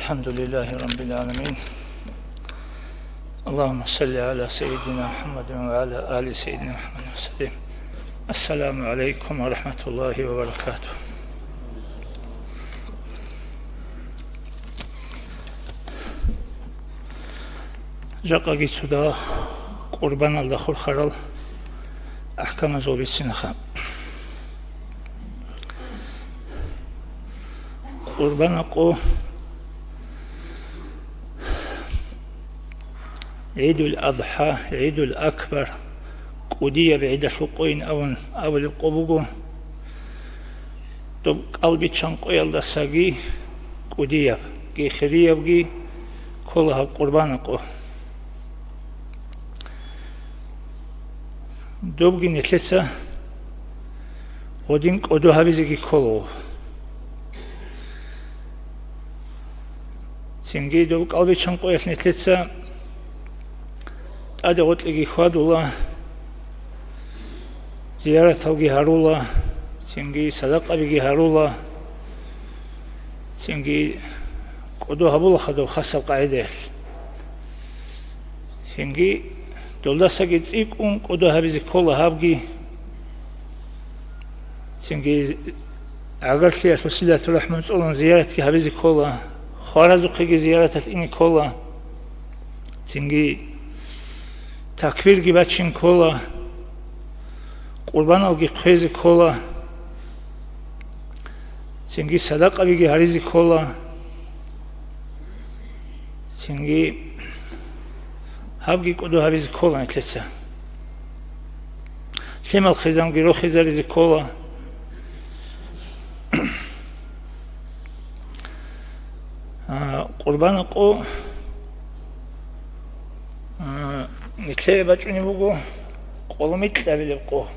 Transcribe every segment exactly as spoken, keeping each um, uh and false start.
الحمد لله رب العالمين. اللهم صل على سيدنا محمد وعلى آل سيدنا محمد وسلم. السلام عليكم ورحمة الله وبركاته. Жакъаги цо къурбаналда хурхарал ахӀкамазул бицинаха. Къурбана къо, ГӀидул АдхӀа, ГӀидул Акбар, кӀудияб гӀидалъул къойин абун абулеб къо буго. Доб кӀалбиччан къоялдасаги кӀудиябги хириябги ккола гьаб къурбана къо. Добги нилъеца гъодин кӀодо гьабизеги ккола. Цинги доб кӀалбиччан къоялъ нилъеца тӀаде гъоркьеги хьвадула, зияраталги гьарула, цинги садакъабиги гьарула, цинги кӀодо гьабулаха доб хасаб къагӀидаялъ. Цинги долдасаги цӀикӀкӀун кӀодо гьабизе ккола гьабги. Цинги гӀагарлъиялъул силатурахӀму цӀолун зияратги гьабизе ккола, хваразухъеги зияраталъ ине ккола. Цинги такбирги бачин ккола, къурбаналги хъвезе ккола, цинги садакъабиги гьаризе ккола, цинги гьабги кӀодо гьабизе ккола нилъеца. Лъимал хъизамги рохизаризе ккола. А, къурбана къо, а, нилъее бачӀунеб буго къоло микьабилеб къо.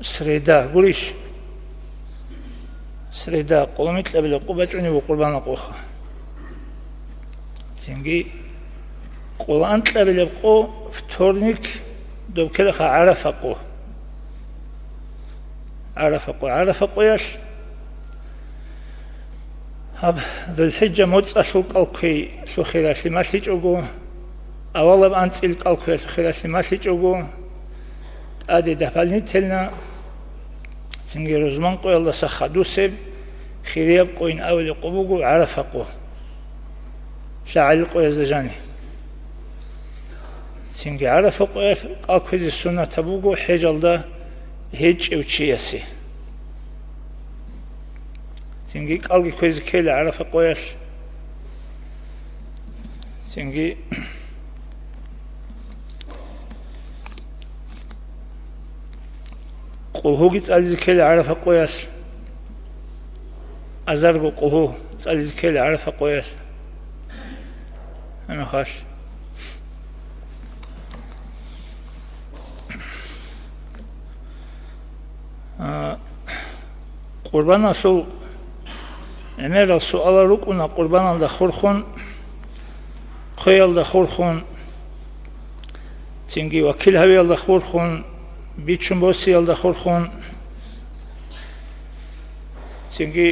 Среда, гурищ? Среда, къоло микьабилеб къо бачӀунеб буго къурбана къоха. Цинги къоло анкьабилеб къо, вторник, доб ккелаха ГӀарафа къо. ГӀарафа къо. ГӀарафа къоялъ гьаб ЗулхӀиджа моцӀалъул кӀалкквеялъул хиралъи малъичӀого, авалаб анцӀил кӀалкквеялъул хиралъи малъичӀого, тӀаде дополнительно, цинги рузман къоялдаса хадусеб, хирияб къойин абулеб къо буго ГӀарафа къо. ЛъагӀалил къоязда жани. Цинги ГӀарафа къоялъ кӀалкквезе суннатаб буго хӀежалда гьечӀев чиясе. Цинги кӀалги кквезе ккела ГӀарафа къоялъ. Цинги къулгьуги цӀализе ккела ГӀарафа къоялъ. Азарго къулгьу цӀализе ккела ГӀарафа къоялъ. Гьанахалъ. А, къурбаналъул гӀемерал суалал рукӀуна къурбаналда хурхун, хъвеялда хурхун, цинги вакил гьавиялда хурхун, бичун босиялда хурхун. Цинги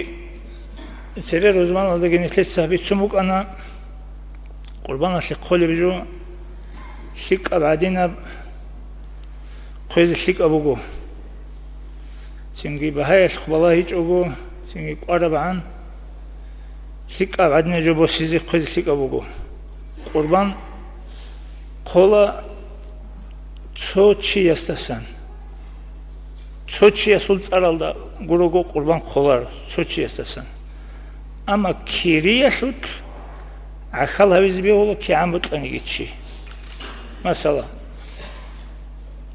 цебе рузманалдаги нилъеца бицун букӀана, къурбаналъе хъолеб жо лъикӀаб гӀадинаб хъвезе лъикӀаб буго. Цинги багьаялъухъ балагьичӀого, цинги кӀварабгӀан лъикӀаб гӀадинаб жо босизе хъвезе лъикӀаб буго. Къурбан хъола цо чиясдасан. Цо чиясул цӀаралда гурого къурбан хъоларо, цо чиясдасан. Амма кириялъулъ гӀахьал гьавизе бегьула кигӀан бокьаниги чи. Масала,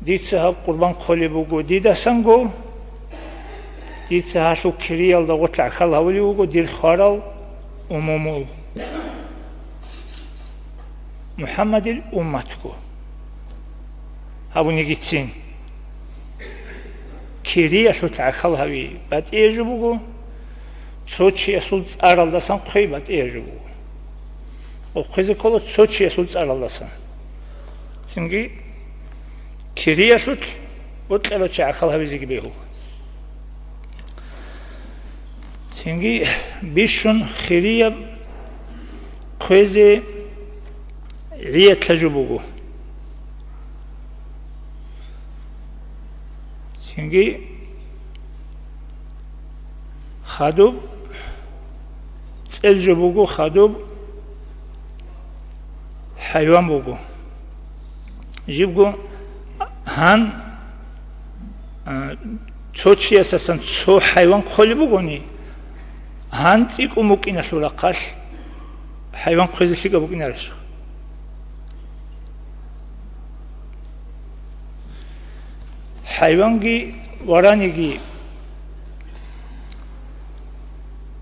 дица гьаб къурбан хъолеб буго дидасанго, дица гьалъул кириялда гъорлъ гӀахьал гьавулев вуго дир хварал умумул, МухӀаммадил умматго. Гьабунигицин. Кириялъулъ гӀахьал гьави батӀияб жо буго, цо чиясул цӀаралдасан хъвей батӀияб жо буго. Ва хъвезе ккола цо чиясул цӀаралдасан. Цинги кириялъулъ бокьарав чи гӀахьал гьавизеги бегьула. Цинги бищун хирияб хъвезе гӀиятла жо буго. Цинги хадуб цӀел жо буго, хадуб хӀайван буго. Жибго гьан, а, цо чиясасан цо хӀайван хъолеб бугони, гьан цӀикӀкӀун букӀиналъул рахъалъ хӀайван хъвезе лъикӀаб букӀинарищ? ХӀайванги вараниги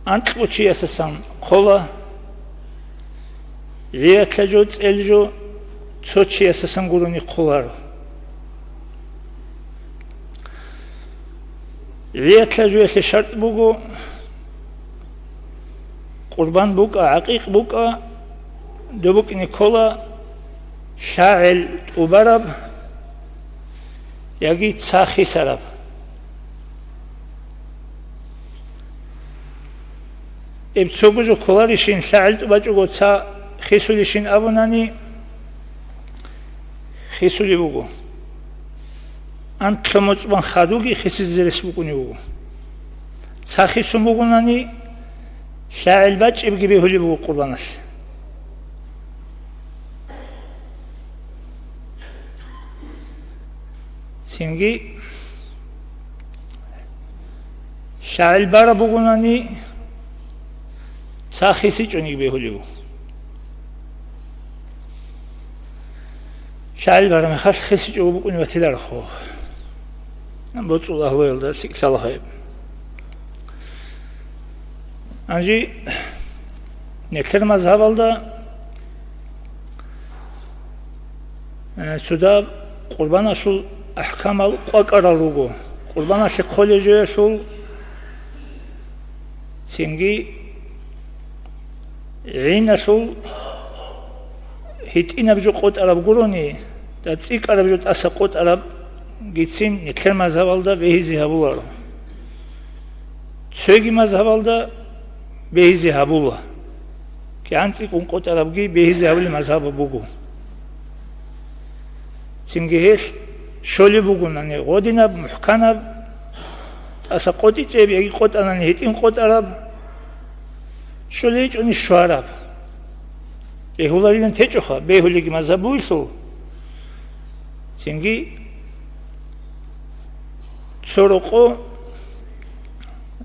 анкьго чиясасан хъола, гӀиятла жо, цӀел жо цо чиясасан гурони хъоларо. ГӀиятла жоялъе шартӀ буго, къурбан букӀа, гӀакъикъ букӀа, доб букӀине ккола лъагӀел тӀубараб яги ца хисараб. Эб цого жо кколарищин, лъагӀел тӀубачӀого ца хисулищин абунани, хисулеб буго. Анкьго моцӀ бан хадуги хисизе рес букӀунеб буго. Ца хисун бугонани, лъагӀел бачӀебги бегьулеб буго къурбаналъ. Цинги лъагӀел бараб бугонани, ца хисичӀониги бегьулеб буго. ЛъагӀел бараб мехалъ хисичӀого букӀунеб батиларохъо. БоцӀул агьлуялда лъикӀлъала гьеб. Гьанже нилъер мазгьабалда, э, цо дагьаб къурбаналъул ахӀкамал къвакӀарал руго. Къурбаналъе хъолеб жоялъул, цинги гӀиналъул гьитӀинаб жо къотӀараб гурони, даб цӀикӀкӀараб жо тӀаса къотӀарабгицин нилъер мазгьабалда бегьизе гьабуларо. Цоги мазгьабалда бегьизе гьабула. КигӀан цӀикӀкӀун къотӀарабги бегьизе гьабулеб мазгьаб буго. Цинги гьелъ щолеб бугонани гъодинаб, мухӀканаб, тӀаса къотӀичӀеб яги къотӀанани гьитӀин къотӀараб, щолейчӀони щвараб. Бегьуларилан течӀоха, бегьулеги мазгьаб бугелъул. Цинги цо рокъо,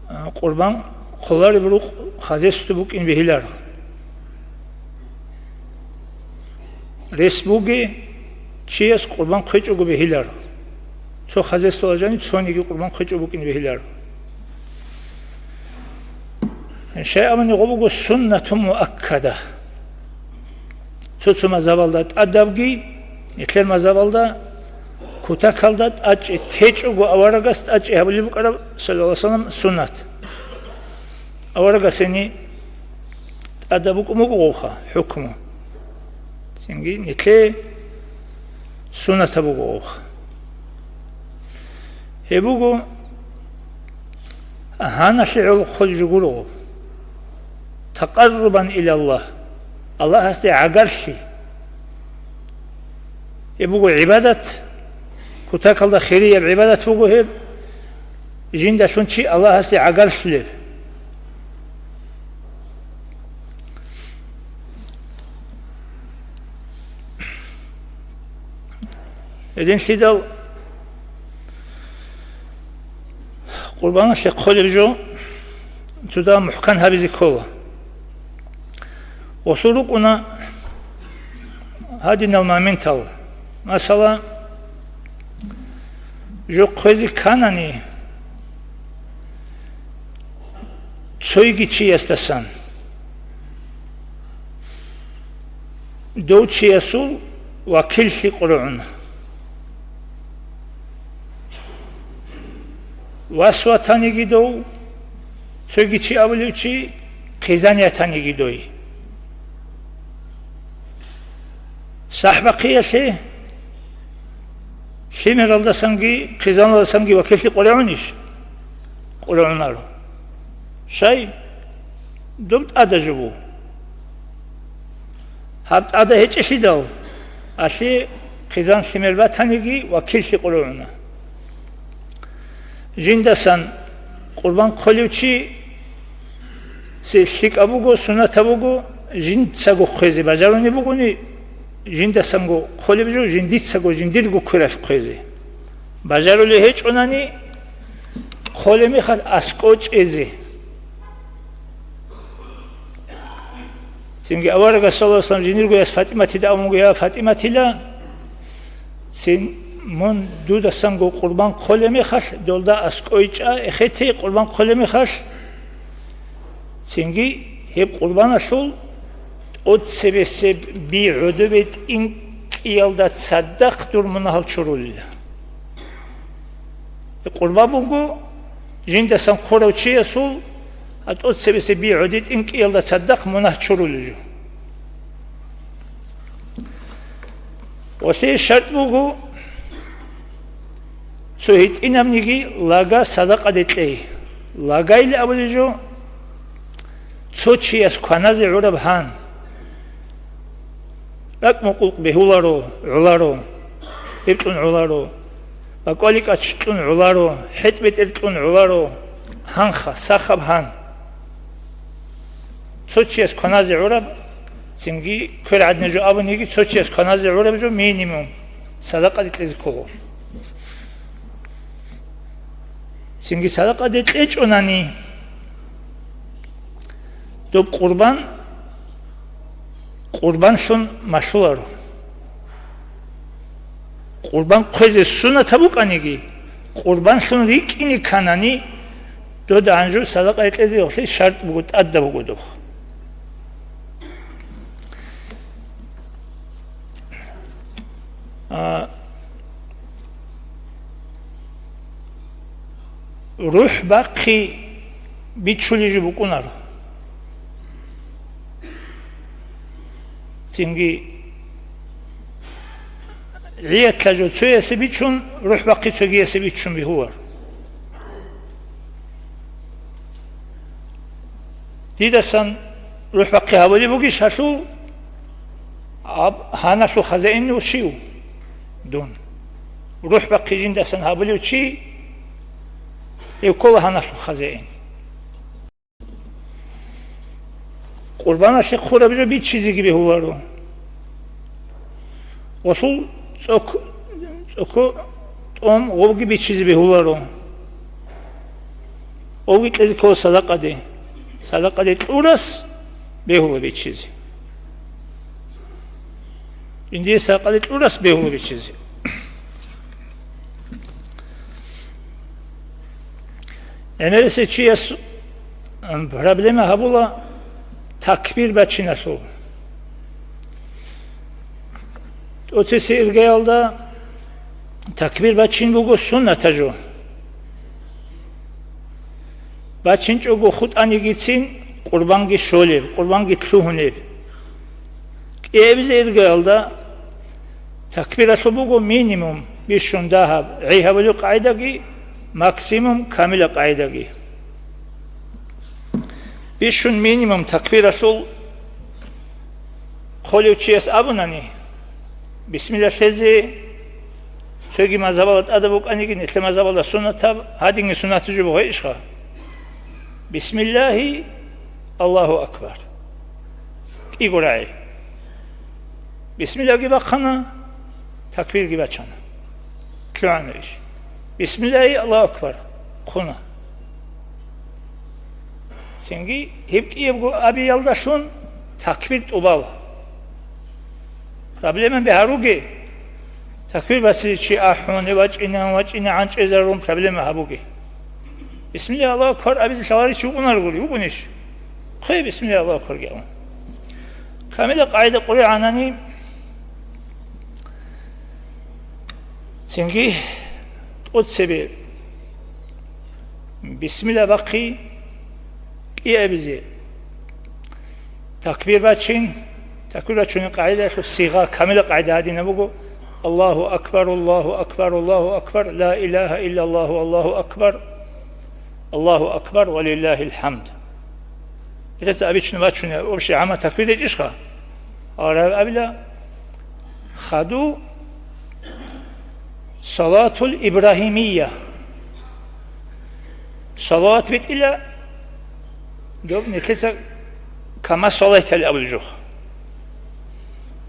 а, къурбан хъолареб рукъ хозяйствоялда букӀин бегьиларо. Рес бугеб чияс къурбан хъвечӀого бегьиларо. Цо хозяйствоялда жаниб цониги къурбан хъвечӀого букӀин бегьиларо. Щай абуни, гъо буго суннатун муаккада. Цо-цо мазгьабалда тӀадабги, нилъер мазгьабалда кутакалда тӀачӀи течӀого аварагас тӀачӀи гьабулеб букӀараб, саллаллагьу гӀалайгьи вассалам, суннат. Аварагасени тӀадаб букӀун буго гъовха хӀукму. Цинги нилъее суннатаб буго гъовха. Гьеб буго, гьаналъе гӀолохъолеб жо гуро, такъаррубан илаллагь, Аллагьасде гӀагарлъи. Гьеб буго гӀибадат, кутакалда хирияб гӀибадат буго гьеб, жиндалъун чи Аллагьасде гӀагарлъулеб. Гьединлъидал къурбаналъе хъолеб жо цо дагьаб мухӀкан гьабизе ккола. Гъолъул рукӀуна гьадинал моментал. Масала, жо хъвезе кканани, цойги чиясдасан, дов чиясул вакиллъи къваригӀуна. Вас ватаниги дов, цоги чи абулев чи хъизан ятаниги дой. СахӀбахъиялъе лъимералдасанги хъизаналдасанги вакиллъи къваригӀунищ? КъваригӀунаро. Щай? Доб тӀада жо буго. Гьаб тӀада гьечӀелъидал, алъе хъизан-лъимер батаниги вакиллъи къорогӀуна. Жиндасан къурбан хъолев чи се лъикӀаб буго, сунатаб буго, жинцаго хъвезе бажарунеб бугони, жиндасанго хъолеб жо, жиндицаго жиндирго квералъ хъвезе. Бажарулеб гьечӀонани, хъолеб мехалъ аскӀов чӀезе. Цинги аварагас, саллаллагьу гӀалайгьи ва саллам, жиндирго яс ФатӀиматида абун буго: «Я ФатӀиматила, цин мун дудасанго къурбан хъолеб мехалъ, долда аскӀов чӀа, эхете къурбан хъолеб мехалъ». Цинги гьеб къурбаналъул тӀоцебесеб би гӀодобе тӀинкӀиялда цадахъ дур мунагьал чурулила. Къурбан буго жиндасан хъурав чиясул, а тӀоцебесеб би гӀоде тӀинкӀиялда цадахъ мунагь чурулел жо. Ва лъие шартӀ буго цо гьитӀинабниги лага садакъаде кьей. Лагайилан абулел жо, цо чияс кваназе гӀураб гьан. РакӀ-мукъулкъ бегьуларо, гӀоларо, гьеб кьун гӀоларо, бакӀвали-кӀач кьун гӀоларо, хӀетӀ-бетӀер кьун гӀоларо, гьанха, сахаб гьан. Цо чияс кваназе гӀураб, цинги квер гӀадин жо абуниги, цо чияс кваназе гӀураб жо минимум садакъаде кьезе ккола. Цинги садакъаде кьечӀонани, доб къурбан къурбанлъун малъуларо. Къурбан хъвезе сунатаб букӀаниги, къурбанлъун рикӀкӀине кканани, дуда гьанжу садакъа кьезе гьелъие шартӀ буго, тӀадаб буго доб. А, рухӀ бахъи бичулей жо букӀунаро. Цинги гӀиятла жо цоясе бичун, рухӀ бахъи цогиясе бичун бегьулар. Дидасан рухӀ бахъи гьабулеб бугищ гьалъул, аб-, гьаналъул хазаин вугев дун. РухӀ бахъи жиндасан гьабулев чи, гьев ккола гьаналъул хазаин. Къурбаналъе хъураб жо бичизеги бегьуларо. Гъолъул цӀок-, цӀоко тӀом гъобги бичизе бегьуларо. Гъобги кьезе ккола садакъаде. Садакъаде кьурас бегьула бичизе. Жиндие садакъаде кьурас бегьула бичизе. ГӀемерисев чияс, м, проблема гьабула такбир бачиналъул. ТӀоцесеб иргаялда такбир бачин буго суннатаб жо. БачинчӀого хутӀанигицин къурбанги щолеб, къурбанги лъугьунеб. КӀиабизе иргаялда такбиралъул буго минимум бищун дагьаб гӀей гьабулеб къагӀидаги, максимум камилаб къагӀидаги. Бищун минимум такбиралъул хъолев чияс абунани, бисмилла лъезе, цоги мазгьабалда тӀадаб букӀаниги, нилъер мазгьабалда суннатаб, гьадинги суннатаб жо буго гьейищха? Бисмиллагьи, Аллагьу акбар. КӀиго рагӀи. Бисмиллагьги бахъана, такбирги бачана. ЛъугӀана иш. Бисмиллагьи, Аллагьу акбар. Хъуна. Цинги гьеб кӀиябго абиялдалъун такбир тӀубала. Проблема бигьа руге, такбир бацилев чи ахӀун, вачӀинегӀан, вачӀинегӀан чӀезарун проблема гьабуге. Бисмилла, Аллагьу акбар абизе лъаларев чи вукӀунарогури, вукӀунищ? Хъе, бисмилла, Аллагьу акбарги абун. Камила къагӀида къуригӀанани, цинги тӀоцебе бисмилла бахъи кӀиабизе. Такбир бачин, такбир бачунеб къагӀидаялъул сигъа, камила къагӀида гьадинаб буго: Аллагьу акбар, Аллагьу акбар, Аллагьу акбар, ла илагьа иллаллагьу, Аллагьу акбар. Аллагьу акбар ва лиллагьил хӀамд. Гьес обычно бачуна общий гӀамма такбир гьечӀищха? Гьараб абила, хаду салатул ибрагьимия. Салават битӀила, доб нилъеца кама салайтали абулеб жо.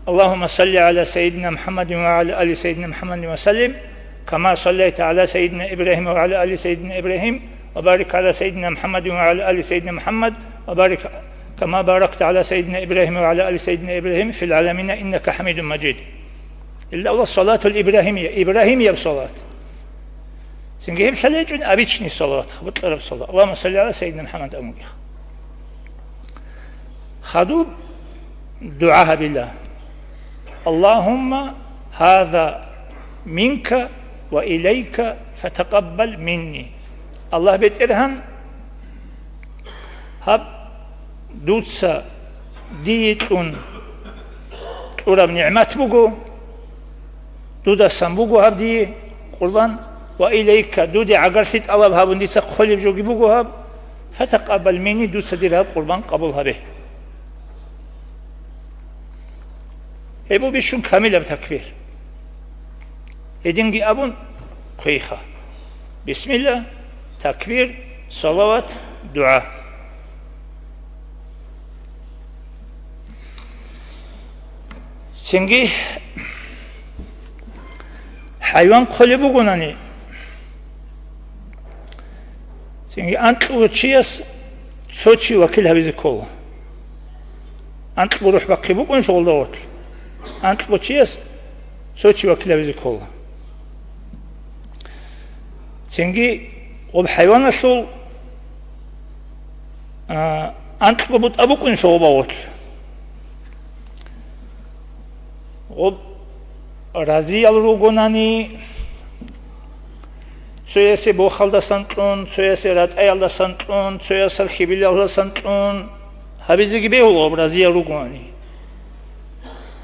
اللهم صل على سيدنا محمد وعلى آل سيدنا محمد وسلم، كما صليت على سيدنا إبراهيم وعلى آل سيدنا إبراهيم، وبارك على سيدنا محمد وعلى آل سيدنا محمد، وبارك كما باركت على سيدنا إبراهيم وعلى آل سيدنا إبراهيم في العالمين إنك حميد مجيد. Илла Аллагь салатул ибрагьимия, ибрагьимияб салат. Цинги гьеб лъалечӀун обычный салат, бутӀараб салат. اللهم صل على سيدنا محمد амуги. Хадуб дугӀа гьабила: اللهم هذا منك وإليك فتقبل مني. Аллагь БетӀергьан, гьаб дуца дие кьун кьураб нигӀмат буго, дудасан буго гьаб дие къурбан, وإليك, дуде гӀагарлъи тӀалаб гьабун дица хъолеб жоги буго гьаб, فتقبل مني, дуца дир гьаб къурбан къабул гьабе. Гьеб буго бищун камилаб такбир. Гьединги абун хъвейха. Бисмилла, такбир, салават, дугӀа. Цинги хӀайван хъолеб бугонани, цинги анкьго чияс цо чи вакил гьабизе ккола. Анкьго рухӀ бахъи букӀунелъул гъолда гъорлъ, анкьго чияс цо чи вакил гьабизе ккола. Цинги гъоб хӀайваналъул, а, анкьго бутӀа букӀунелъул гъоба гъорлъ. Гъоб разиял ругонани, цоясе бохалдасан кьун, цоясе ратӀаялдасан кьун, цоясал хьибилалдасан кьун гьабизеги бегьула гъоб разиял ругоани.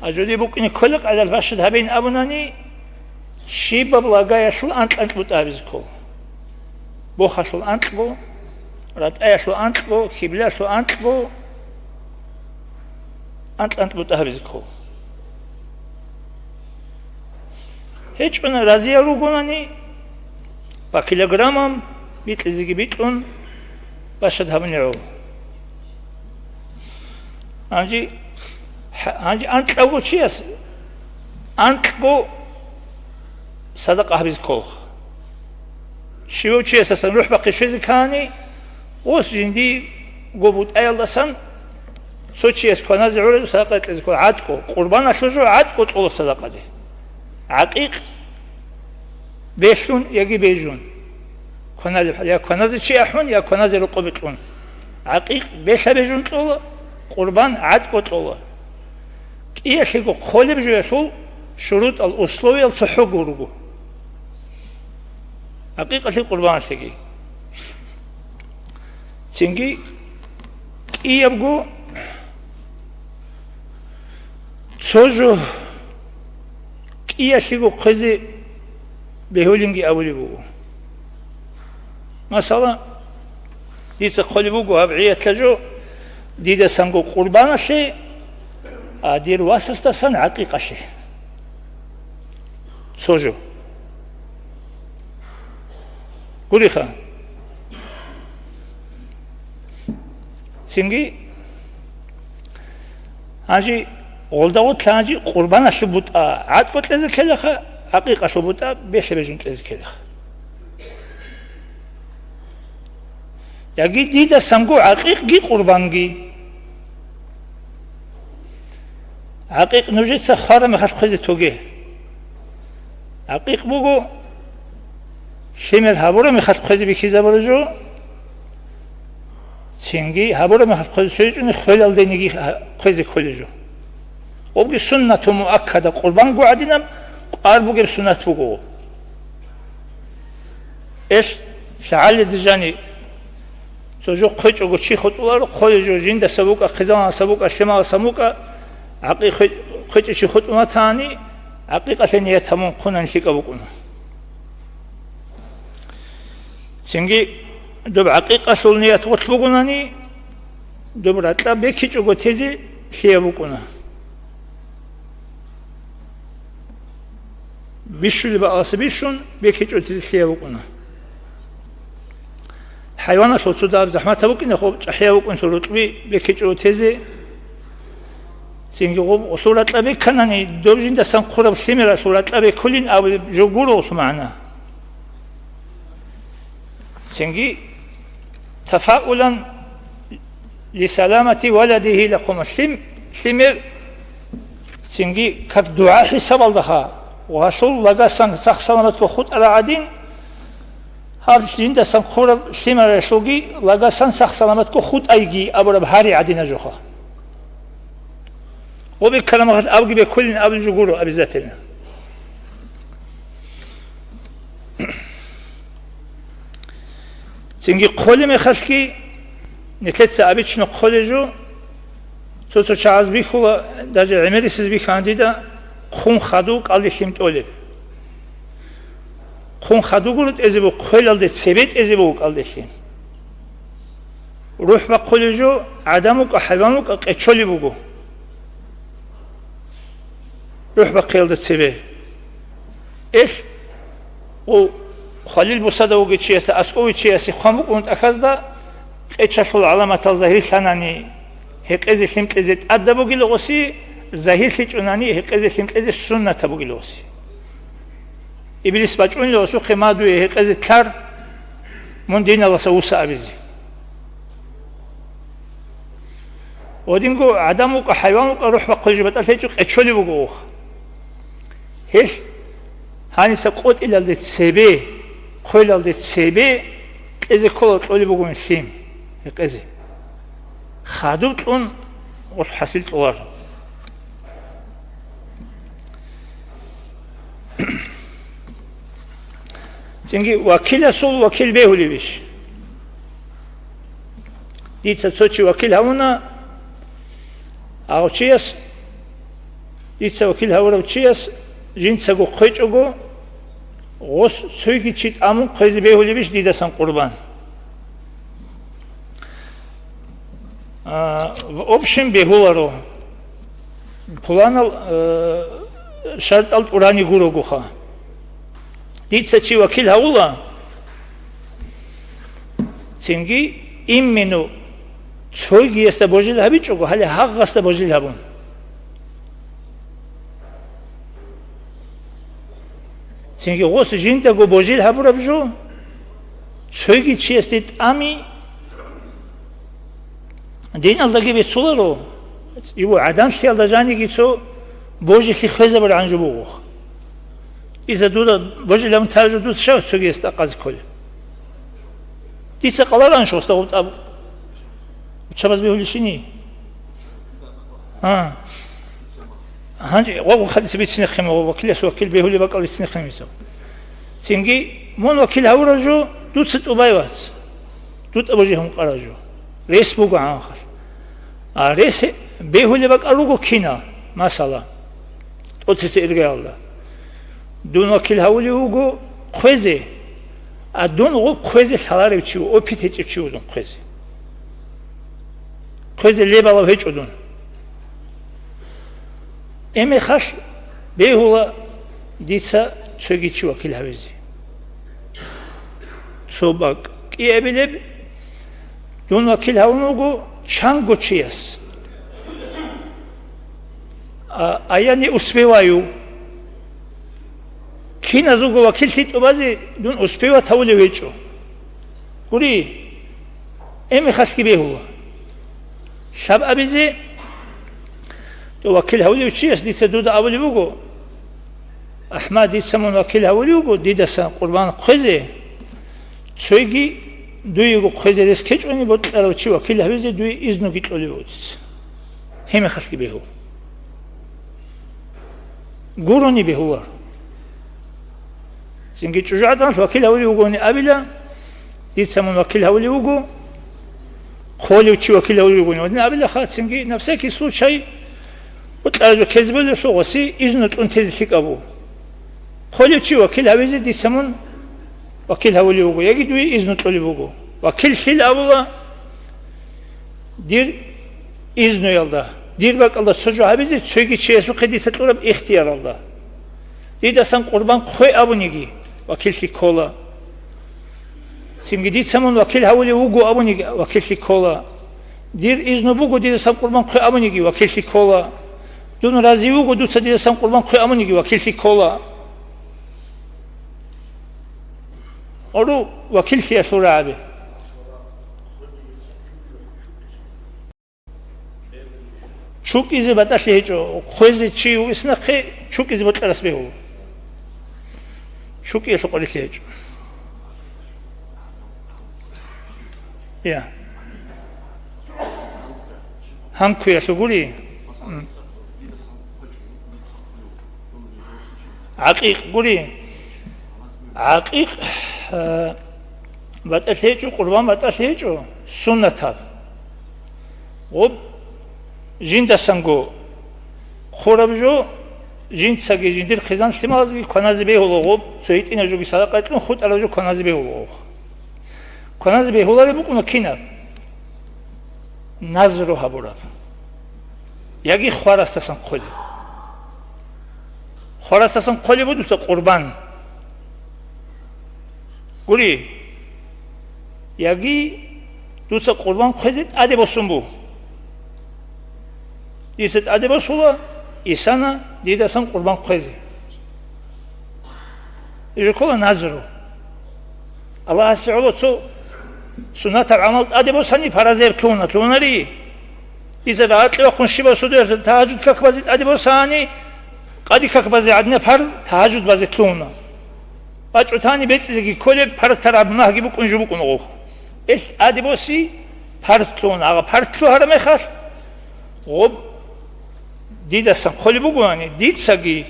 Ажуди букӀине кколеб къайдал бащад гьабейин абунани, щибаб лагаялъул анкь-анкь бутӀа гьабизе ккола. Бохалъул анкьго, ратӀаялъул анкьго, хьиблалъул анкьго, анкь-анкь бутӀа гьабизе ккола. ГьечӀони разиял ругонани, по килограммам бикьизеги бикьун бащад гьабуни гӀо. Гьанже, гьанже анкьавго чияс анкьго садакъа гьабизе кколха. Щивав чиясасан рухӀ бахъи щвезе ккани, ос жиндиего бутӀаялдасан цо чияс кваназе гӀуразул садакъа кьезе ккола. ГӀатӀго, къурбаналъул жо гӀатӀго кьола садакъаде. ГӀакъикъ белъун яги бежун. Кваналеб хӀал, я кваназе чи ахӀун, я кваназе рокъобе кьун. ГӀакъикъ белъа бежун кьола, къурбан гӀатӀго кьола. КӀиялъего хъолеб жоялъул шурутӀал, условиял цохӀого руго. ГӀакъикъалъе къурбаналъеги. Цинги кӀиябго цо жо кӀиялъего хъезе бегьулинги абулеб буго. Масала, дица хъолеб буго гьаб гӀиятла жо дидасанго къурбаналъе, а дир васасдасан гӀакъикъалъе. Цо жо. Гуриха. Цинги гьанже гъолда гъорлъ гьанже къурбаналъул бутӀа гӀатӀго кьезе ккелаха, гӀакъикъалъул бутӀа белъа бежун кьезе ккелаха. Яги дидасанго гӀакъикъги къурбанги. ГӀакъикъ нужеца хвараб мехалъ хъвезе тоге. ГӀакъикъ буго, лъимер гьабураб мехалъ хъвезе бихьизабура жо, цинги гьабураб мехалъ хъвезе щвечӀони хвелалдениги хъвезе кколеб жо. Гъобги суннату муаккада, къурбанго гӀадинаб къвар бугеб суннат буго. Эл лъагӀалиде жани, цо жо хъвечӀого чи хутӀуларо, хъолеб жо жиндаса букӀа, хъизаналаса букӀа, лъималаса букӀа, гӀакъи хъве-, хъвечӀев чи хутӀун ватани, гӀакъикъалъе ният гьабун хъунани лъикӀаб букӀуна. Цинги Доб гӀакъикъалъул ният гъолъ бугонани, доб ракьа бекичӀого тезе лъияб букӀуна. Бищулеб бакӀалдаса бищун бекичӀого тезе лъияб букӀуна. ХӀайваналъул цо дагьаб захӀматаб букӀинахъо, чӀахӀияб букӀунлъул рокьби бекичӀого тезе. Цинги гъоб гъолъул ракьа беканани, доб жиндасан хъураб лъимералъул ракьа бекулин абулеб жо гуро гъолъул магӀна. Цинги тафаулан лисаламати валадигьи лахъума, лъим-, лъимер, цинги как дугӀа хӀисабалдаха, ва гьалъул лагасан сах-саламатго хутӀарал гӀадин, гьаб жиндасан хъураб лъимералъулги лагасан сах-саламатго хутӀайги абураб гьари гӀадина жоха. Гъоби карамахалъ абги бекулин абулеб жо гуро обязательно. Цинги хъолеб мехалъги, нилъеца обычно хъолеб жо, цо-цо чагӀаз бихьула, даже гӀемерисез бихьана дида, хъун хадув кӀалдилъин тӀолеб. Хъун хадув гуро тӀезе буго, хъвелалде цебе тӀезе буго кӀалдилъин. РухӀ бахъулеб жо, гӀадан вукӀа, хӀайван вукӀа, къечолеб буго. РухӀ бахъиялда цебе. Эл, о, хвалил бусада вугев чиясда, аскӀове чиясе хъван букӀун тӀахьазда, къечалъул гӀаламатал загьирлъанани, гьекъезе лъим кьезе тӀадаб бугила гъоси, загьирлъичӀунани, гьекъезе лъим кьезе суннатаб бугила гъоси. Иблис бачӀунила гъосухъе мадуе гьекъезе лъар, мун диналдаса вуса абизе. Гьединго гӀадан вукӀа, хӀайван вукӀа, рухӀ бахъулеб жо батӀалъи гьечӀо, къечолеб буго ох. Гьелъ гьаниса къотӀилалде цебе, хъвелалде цебе кьезе ккола кьолеб бугони лъим гьекъезе. Хадуб кьун гъолъ хӀасил кьоларо. Цинги вакиласул вакил бегьулебищ? Дица цо чи вакил гьавуна, гьав чияс, дица вакил гьавурав чияс жинцаго хъвечӀого, гъос цоги чи тӀамун хъвезе бегьулебищ дидасан къурбан? А, в общем, бегьуларо. Пуланал, э, шартӀал тӀурани гурогоха. Дица чи вакил гьавула, цинги именно цойгиясда божил гьабичӀого, гьале гьагъасда божил гьабун. Цинги гъос жиндаго божил гьабураб жо, цойги чиясде тӀами диналдаги беццуларо, ибу гӀаданлъиялда жаниги цо божилъи хвезабургӀан жо буго. Дица дуда божил гьабун тажу дуца шав цогияс тӀакъазе кколеб? Дица къаларан шо, гъоб тӀаб учабаз бегьулищини? А. Гьанже гъоб хадис бицинехъин, гъоб вакилас вакил бегьулеб бакӀал бицинехъин мисал. Цинги, мун вакил гьавурав жо, дуца тӀубай вац. ДутӀа божи гьункъарав жо. Рес буго гӀанхъалъ. А рес бегьулеб бакӀал руго кинал, масала, тӀоцеса иргаялда. Дун вакил гьавулев вуго хъвезе, а дун гъоб хъвезе лъаларев чи ву, опит гьечӀев чи ву дун хъвезе. Хъвезе лебалав гьечӀо дун. Гьеб мехалъ бегьула дица цоги чи вакил гьавизе. Цо бакӀ кӀиабилеб, дун вакил гьавун вуго чанго чияс. А, а я не успеваю. Киназулго вакиллъи тӀубазе дун успевать гьавулев гьечӀо. Гури, гьеб мехалъги бегьула. Лъаб абизе, то вакил гьавулев чияс дица дуда абулеб буго: «АхӀмад, дица мун вакил гьавулев вуго, дидасан къурбан хъвезе, цойги дуего хъвезе рес ккечӀони, бокьарав чи вакил гьавизе дуе изнуги кьолеб буго дица». Гьеб мехалъги бегьула. Гурони бегьулар. Цинги чӀужугӀадан вакил гьавулев вугони абила, дица мун вакил гьавулев вуго, хъолев чи вакил гьавулев вугони. Гьадин абилаха, цинги, на всякий случай, бокьарав жо ккезе болелъул гъоси изну кьун тезе лъикӀаб буго. Хъолев чи вакил гьавизе дица мун вакил гьавулев вуго, яги дуе изну кьолеб буго. Вакиллъи абула, дир изнуялда, дир бакӀалда цо жо гьабизе цоги чиясухъе дица кьураб ихтияралда. Дидасан къурбан хъве абуниги, вакиллъи ккола. Цинги дица мун вакил гьавулев вуго абуниги, вакиллъи ккола. Дир изну буго дидасан къурбан хъве абуниги, вакиллъи ккола. Дун рази вуго дуца дидасан къурбан хъве абуниги, вакиллъи ккола. Гьору вакиллъиялъул рагӀаби. ЧукӀизе батӀалъи гьечӀо, хъвезе чи вугес нахъе чукӀизе бокьарас бегьула. ЧукӀиялъул къварилъи гьечӀо. Я. Гьанкуялъул гури. М. ГӀакъикъ гури. ГӀакъикъ, э, батӀалъи гьечӀо, къурбан батӀалъи гьечӀо, суннатаб. Гъуб жиндасанго хъураб жо, жинцаги жиндир хъизан лъималазги кваназе бегьула гъуб, цо гьитӀинаб жоги садакъа кьун хутӀараб жо кваназе бегьула гъуб. Кваназе бегьулареб букӀуна кинаб? Назру гьабураб. Яги хварасдасан хъолеб. Хварасдасан хъолеб буго дуца къурбан. Гури, яги дуца къурбан хъвезе тӀаде босун буго. Дица тӀаде босула, исана дидасан къурбан хъвезе. Жо ккола назру. Аллагьасе гӀоло цо суннатаб гӀамал тӀаде босани, паразаяб лъугьуна, лъугьунари. Дица рагӀалде вахъун щибаб сордоялъ тагьажуд как базе тӀаде босани, къади как базе гӀадинаб парз тагьажуд базе лъугьуна. БачӀутани бецӀизеги кколеб, парз тараб мунагьги букӀун жо букӀун гъов. Ил тӀаде боси парз лъугьуна, агъа парз лъугьараб мехалъ, гъоб дидасан хъолеб бугоани, дицаги,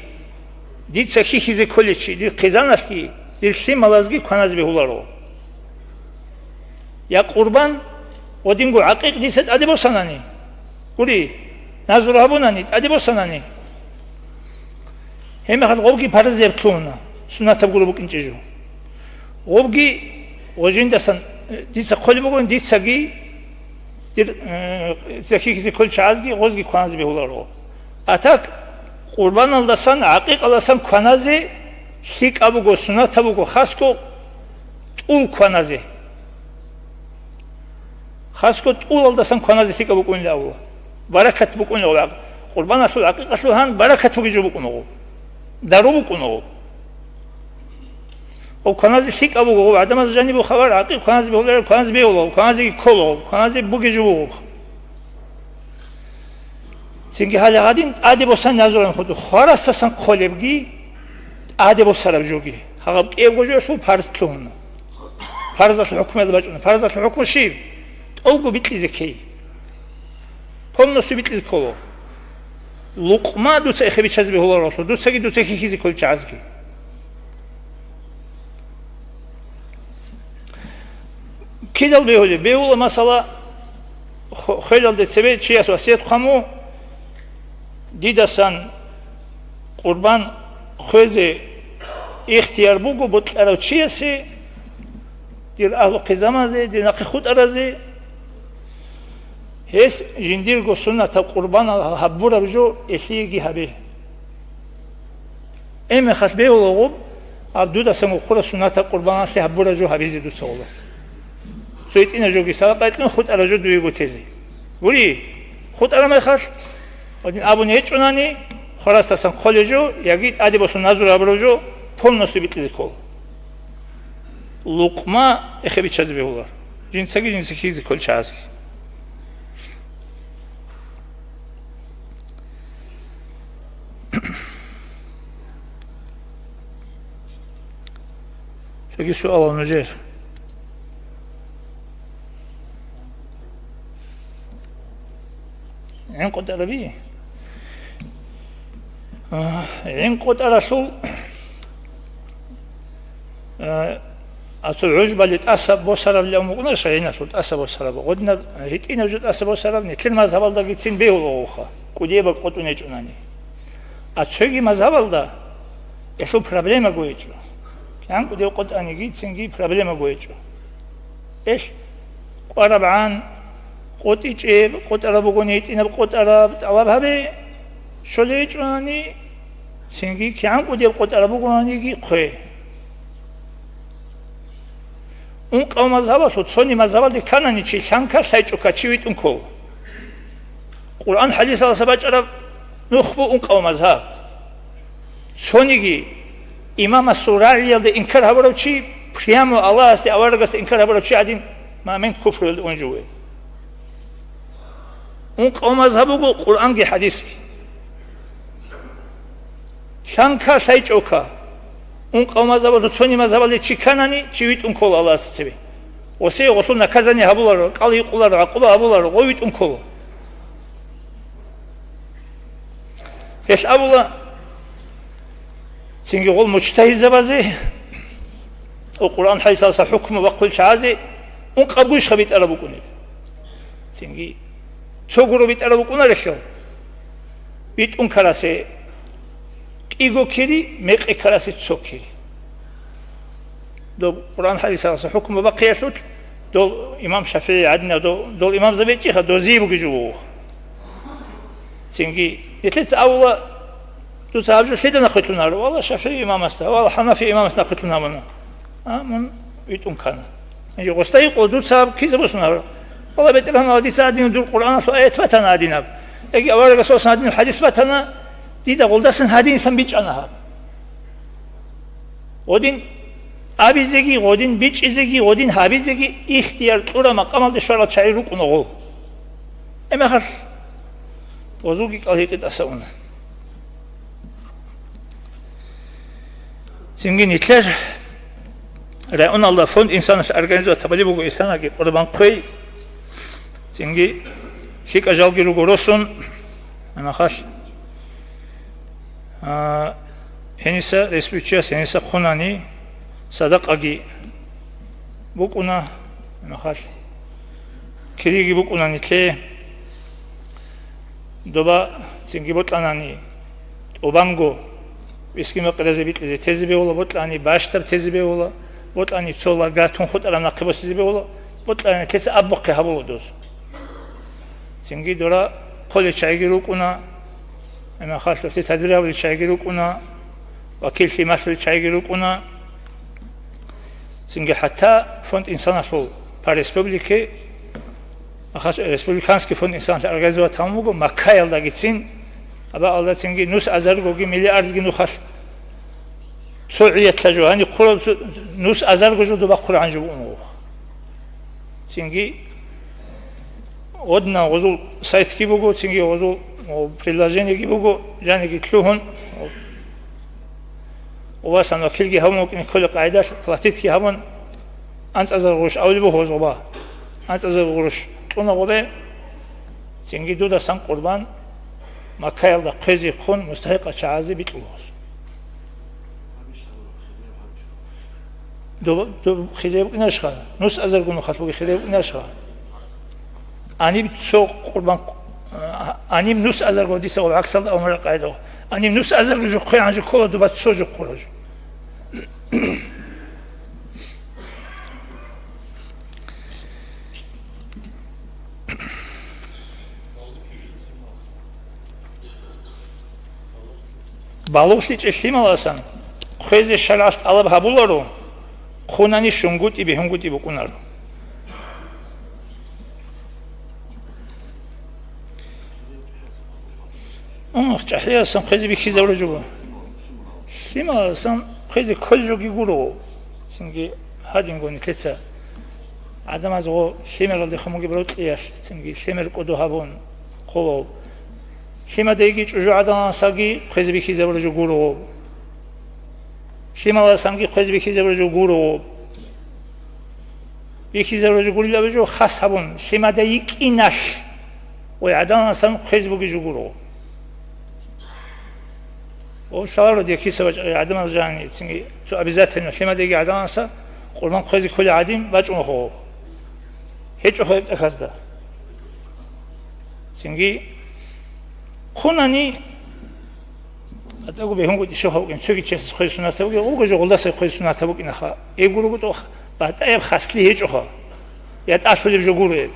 дица хьихьизе кколечи, дир хъизаналъги, дир лъималазги кваназе бегьуларо. Я къурбан, гъодинго гӀакъикъ дица тӀаде босанани, гури, назру гьабунани, тӀаде босанани, гьебмехалъ гъобги паразаяб лъугьуна, суннатаб гуро букӀинчӀей жо. Гъобги гъожиндасан, э, дица хъолеб бугони, дицаги, дир, э, захихьизе кколел чагӀазги гъозги кваназе бегьуларо. А так, къурбаналдасан, гӀакъикъалдасан кваназе лъикӀаб буго, суннатаб буго, хасго тӀул кваназе. Хасго тӀулалдасан кваназе лъикӀаб букӀунилан абула. Баракат букӀунилан абула. Къурбаналъул, гӀакъикъалъул гьан баракат бугеб жо букӀуна гъоб. Дару букӀуна гъоб. Гъоб кваназе лъикӀаб буго, гъоб гӀадамазда жаниб буго хабар, гӀакъикъ кваназе бегьулареб, кваназе бегьула гъоб, кваназеги ккола гъоб, кваназе бугеб жо буго гъоб. Цинги гьале гьадин тӀаде босани назру гьабун хутӀу, хварасдасан хъолебги тӀаде босараб жоги. Гьаб кӀиябго жоялъул парз лъугьуна. Парзалъул хӀукмуялда бачӀуна. Парзалъул хӀукму щиб? ТӀолго бикьизе ккей. Полностью бикьизе ккола. Лукъма дуца эхе биччазе бегьуларо, дуцаги дуца хьихьизе кколел чагӀазги. Кидал бегьулеб? Бегьула, масала, хо-, хвелалде цебе чияс васият хъван буго, дидасан къурбан хъвезе ихтияр буго бокьарав чиясе, дир агьлу-хъизамазе, дир нахъе хутӀаразе, гьес жиндирго суннатаб къурбан гьабураб жо гьелъиеги гьабе. Гьебмехалъ бегьула гъоб, гьаб дудасан хъураб суннатаб къурбаналъе гьабураб жо гьабизе дуца гъоло. Цо гьитӀинаб жоги садакъа гьитӀун хутӀараб жо дуего тезе. Гури, хутӀараб мехалъ, гьадин абун гьечӀунани, хварасдасан хъолеб жо, яги тӀаде босун назру гьабураб жо полностью бикьизе ккола. Лукъма эхе биччазе бегьула. Жинцаги жинца хьихьизе кколел чагӀазги. Цоги суалал нужер. ГӀин къотӀараби? А, гӀин къотӀаралъул, а, Ацу гӀужбали тӀаса босарабли абун букӀуна, шагьиналъул тӀаса босараб. Гъодинаб гьитӀинаб жо тӀаса босараб, нилъер мазгьабалдагицин бегьула гъовха, кӀудияб къотӀун гьечӀунани. А цоги мазгьабалда гьелъул проблемаго гьечӀо. КигӀан кӀудияв къотӀаниги, цинги проблемаго гьечӀо. Гьелъ КъварабгӀан, къотӀичӀеб, къотӀараб бугони гьитӀинаб къотӀараб тӀалаб гьабе, щолей гьечӀони, цинги кигӀан кӀудияб къотӀараб бугониги хъве. Ункъав мазгьабалъул цони мазгьабалде кканани чи лъанка лъайчӀока чи витӀун ккола. Къуръан хӀадисалдаса бачӀараб нух бу ункъав мазгьаб. Цониги имамасул рагӀиялда инкар гьабурав чи, прямо Аллагьасде, аварагасда инкар гьабурав чи гӀадин, момент куфруялда ун жо вугев. Ункъав мазгьаб буго Къуръанги хӀадисги. Лъанка лъайчӀока. Ункъав мазгьабалъул цони мазгьабалде чи кканани, чи витӀун ккола Аллагьасда цебе. Гъосие гъолъул наказание гьабуларо, кӀал гьикъуларо, гӀакъуба гьабуларо, гъов витӀун ккола. Гьелъ абула, цинги гъол мужтагьидзабазе ва Къуръан хӀадисалдаса хӀукму бахъулел чагӀазе ункъабгойищха битӀараб букӀунеб? Цинги цо гуро битӀараб букӀунарелъул, битӀун ккарасе кӀиго кири, мекъи ккарасе цо кири. Доб Къуръан хӀадисалдаса хӀукму бахъиялъулъ, дол имам ШафигӀи гӀадинав, дол, дол имамзаби гьечӀиха, дозие бугеб жо буго. Цинги, нилъеца абула, дуца гьаб жо лъида нахъвилълъун гьаро? Валла, ШафигӀи имамасда, валла, ХӀанафи имамасда нахъвилълъун гьабуна. А, мун витӀун ккана. Гьанже гъосда гьикъула, дуца гьаб кизе босун гьаро? Валла, БетӀергьан, дица гьадин дур Къуръаналъул аят батана гьадинаб. Яги аварагасуласан гьадинаб хӀадис батана, дида гъолдасан гьадинисан бичӀчӀана гьаб. Гъодин абизеги, гъодин бичӀчӀизеги, гъодин гьабизеги ихтияр кьураб макъамалде щварал чагӀи рукӀуна гъол. Гьеб мехалъ гъозулги кӀал гьикъи тӀаса уна. Цинги нилъер районалда фонд «Инсаналъ» организовать гьабулеб буго, инсанаги къурбан хъвей, цинги лъикӀа жалги руго росун, гьанахъалъ, а, гьениса рес бичияс гьениса хъунани садакъаги букӀуна, гьанахъалъ кириги букӀуна нилъее. Доба цинги бокьанани тӀубанго мискин-пакъиразе бикьизе тезе бегьула, бокьани бащдаб тезе бегьула, бокьани цо лага тун хутӀараб нахъе босизе бегьула, бокьани нилъеца абухъе гьабула доз. Цинги дора хъолел чагӀиги рукӀуна, гьанахъалъулъе тадбир гьабулел чагӀиги рукӀуна, вакиллъи малъулел чагӀиги рукӀуна. Цинги хӀатта фонд «Инсаналъул» по республике, ахаш-, республиканский фонд «Инсаналъ» организовать гьабун буго, Маккаялдагицин, абаалда цинги нус азаргоги миллиардги нухалъ цо гӀиятла жо, гьаниб хъураб цо-, нус азарго жо доба хъурагӀан жо буго. Цинги гъодинан гъозул сайтги буго, цинги гъозул, о, приложениеги буго, жаниги лъугьун, о, васан вакилги гьабун вукӀине кколеб къагӀидалъ платитги гьабун, анцӀазар гъурущ авлеб буго гъоз гъоба. АнцӀазар гъурущ кьуна гъобе, цинги дудасан къурбан Маккаялда хъвезе хъун мустахӀикъал чагӀазе бикьула гъоз. Доб-, доб хирияб букӀинарищха? Нус азарго нухалъ бугеб хирияб букӀинарищха? Гьаниб цо къурбан, а, гьаниб нус азарго, дица гъаб гӀаксалда абун буго къагӀида. Гьаниб нус азарго жо хъвегӀан жо ккола, доба цо жо хъураб жо. БалугълъичӀеб лъималасан хъвезе шаргӀалъ тӀалаб гьабуларо, хъунани щунгутӀи-бегьунгутӀи букӀунаро. Ун, чӀахӀиясан хъвезе бихьизабураб жо буго. Лъималасан хъвезе кколел жоги гуро. Цинги гьадинго нилъеца гӀадамаз гъо лъимералдехун бугеб рокьиялъ, цинги лъимер кӀодо гьабун хъулав. Лъимадаги чӀужугӀаданасаги хъвезе бихьизабураб жо гуро. Лъималасанги хъвезе бихьизабураб жо гуро. Бихьизабураб жо гурилаби жо хас гьабун, лъимада йикӀиналъ, ой гӀаданасан хъвезе бугеб жо гуро. О, лъаларо дие киса бачӀарай гӀадамал жани, цинги цо обязательно лъимадаги гӀаданаса къурбан хъвезе кколел гӀадин бачӀун хо. ГьечӀо хо гьеб тӀахьазда. Цинги хъунани, батӀаго бегьунгутӀи щоха букӀин, цоги чиясда хъвезе суннатаб бугин, гъого жо гъолдаса хъвезе суннатаб букӀинаха. Эбго руго тӀо батӀаяб хаслъи гьечӀоха. ЯтӀалъулеб жо гуро гьеб.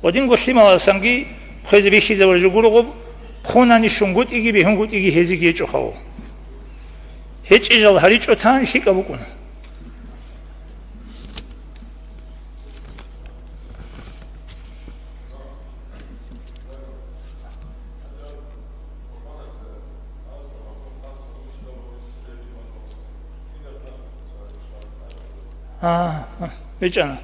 Гъодинго лъималасанги хъвезе бихьизабураб жо гуро гъоб, хъунани щунгутӀиги бегьунгутӀиги гьезиги гьечӀохъав. ГьечӀеб жал гьаричӀо тан лъикӀаб букӀуна. А, а, бичӀчӀана.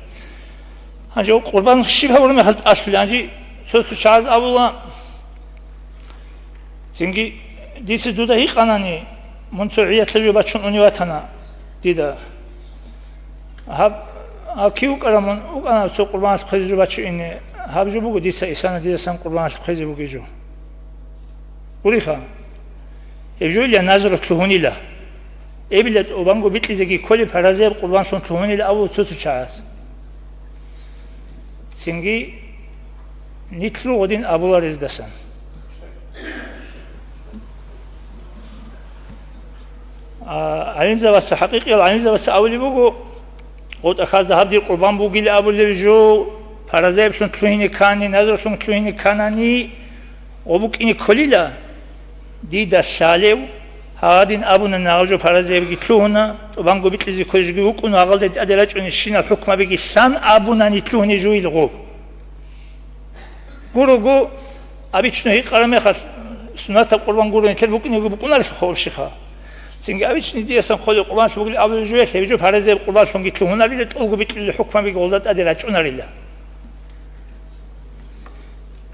Гьанже къурбан щиб гьабураб мехалъ тӀалъулеб? Гьанже цо-цо чагӀаз абула, цинги дица дуда гьикъанани, мун цо гӀиялъул жо бачун унев ватана дида. Гьаб, гьав кив вукӀарав мун? ВукӀана цо къурбаналъ хъвезе жо бачун ине. Гьаб жо буго дица исана, дидасан къурбаналъ хъвезе бугеб жо. Гуриха, гьеб жойила назрулъ лъугьунила. Эбила тӀубанго бикьизеги кколеб паразаяб къурбанлъун лъугьунила абула цо-цо чагӀаз. Цинги нилъ руго гъодин абуларездасан. А, гӀалимзабаца, хӀакъикъиял гӀалимзабаца абулеб буго, гъотӀа хьазда гьаб дир къурбан бугила абулеб жо, паразаиблъун лъугьине ккани, назрулъун лъугьине кканани, ва букӀине кколила, дида лъалев, гьадин абуна, нагъаб жо паразаябги лъугьуна, тӀубанго бикьизе кколебги букӀун, гьагъалде тӀаде рачӀунищинал хӀукмабиги лъан абунани лъугьине жойила гъоб. Гурого, обычно гьикъараб мехалъ, суннатаб къурбан гуро, нилъер букӀинеги букӀунарелъул хъубщиха. Цинги обычный диасан хъолеб къурбанлъун бугилан абулеб жо, гьеб жо паразаяб къурбанлъунги лъугьунарила, тӀолго бикьулел хӀукмабиги гъолда тӀаде рачӀунарила.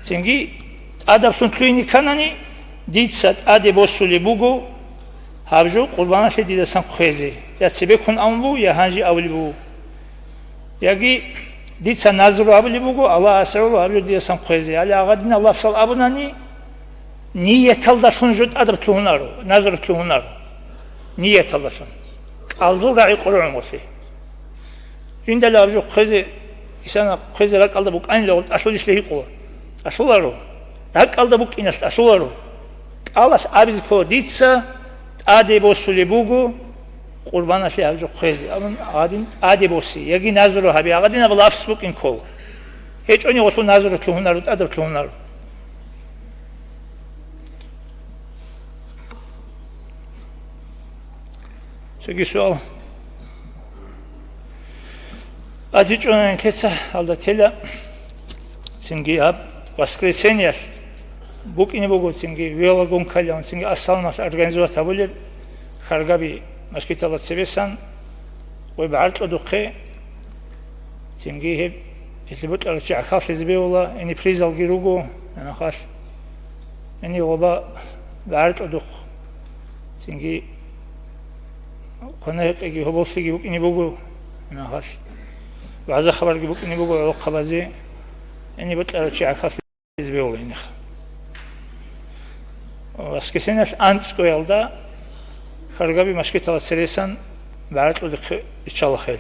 Цинги тӀадаблъун лъугьине кканани, дица тӀаде босулеб буго гьаб жо къурбаналъе дидасан хъвезе, я цебеккун абун буго, я гьанже абулеб буго. Яги дица назру абулеб буго, Аллагь асгӀула гьаб жо дидасан хъвезе. Гьале гьагъадинаб лафзал абунани, нияталдалъун жо тӀадаб лъугьунаро, назру лъугьунаро. Нияталдалъун. КӀалдул рагӀи къургӀун гъолъи. Жиндала гьаб жо хъвезе, исана хъвезе ракӀалда букӀанила гъоб тӀалъулищ лъе гьикъула. ТӀалъуларо. РакӀалда букӀиналъ тӀалъуларо. КӀалалъ абизе ккола, дица тӀаде босулеб буго къурбаналъе гьаб жо хъвезе. Абун гьадин тӀаде босе, яги назру гьабе, гьагъадинаб лафз букӀин ккола. ГьечӀони гъолъул назру лъугьунаро, тӀадаб лъугьунаро. Цоги суал. БачӀунани лъеца гьалда тела, цинги гьаб воскресеньялъ букӀине буго, цинги велогонкалъун, цинги ассаламалъ организовать гьабулеб, Харгаби мажгиталда цебесан, гъой багӀаркьудухъе, цинги гьеб, гьелъие бокьарав чи гӀахьаллъизе бегьула, гьениб призалги руго, гьанахъалъ. Гьениб гъоба багӀаркьудухъ, цинги квана-гьекъеги гьоболлъиги букӀине буго, гьанахъалъ. ВагӀза-хабарги букӀине буго гӀолохъабазе, гьениб бокьарав чи гӀахьаллъизе бегьула гьенихъ. Воскресеньялъ анцӀгоялда Харгаби мажгиталда цересан багӀаркьудухъе иччала хел.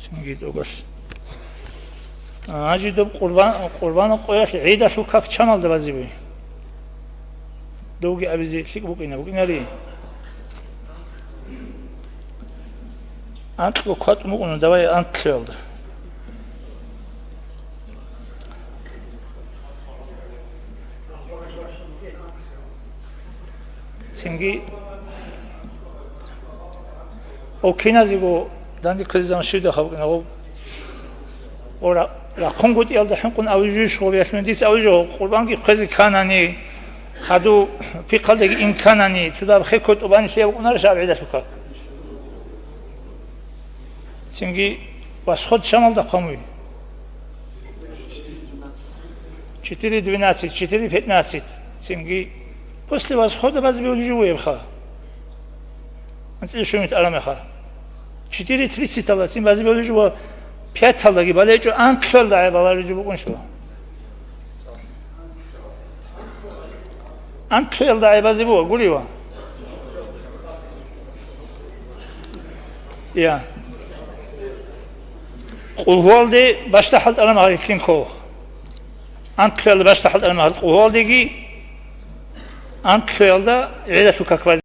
Цинги догош. А, гьанже доб къурбан, къурбанал къоялъ гӀидалъул как чамалда базе буй? Довги абизе лъикӀ букӀина, букӀинари? Анкьго кватӀун букӀуна, давай анкьлъиялда. Цинги о киназего данде кквезегӀан щивда халкъинаб? О ра-, рахъунгутӀиялда хӀинкъун авижуйищ гъоб, ялъун дица авижо, къурбанги хъвезе кканани, хадув пихъалдаги ин кканани, цо даб хеккой тӀубанилъи абукӀунарищ гьаб гӀидалъул как? Цинги восход чамалда хъван буй? Четыре двенадцать, четыре пятнадцать. Цинги после восхода базе бегьулеб жо бугебха? АнцӀила щуго минут араб мехалъ. Четыре тридцатьалда цин базе бегьулеб жо буго, пятьалдаги балечӀо, анкьлъиялда гӀай балареб жо букӀунищ. Анкьлъиялда гӀай базе буго, гурила. Я. Къулгьуялде бащдахъал тӀарамагьал гьелъин ккола. Анкьлъиялда бащдахъал тӀарамагьал къулгьуялдеги, анкьлъиялда гӀидалъул как базе.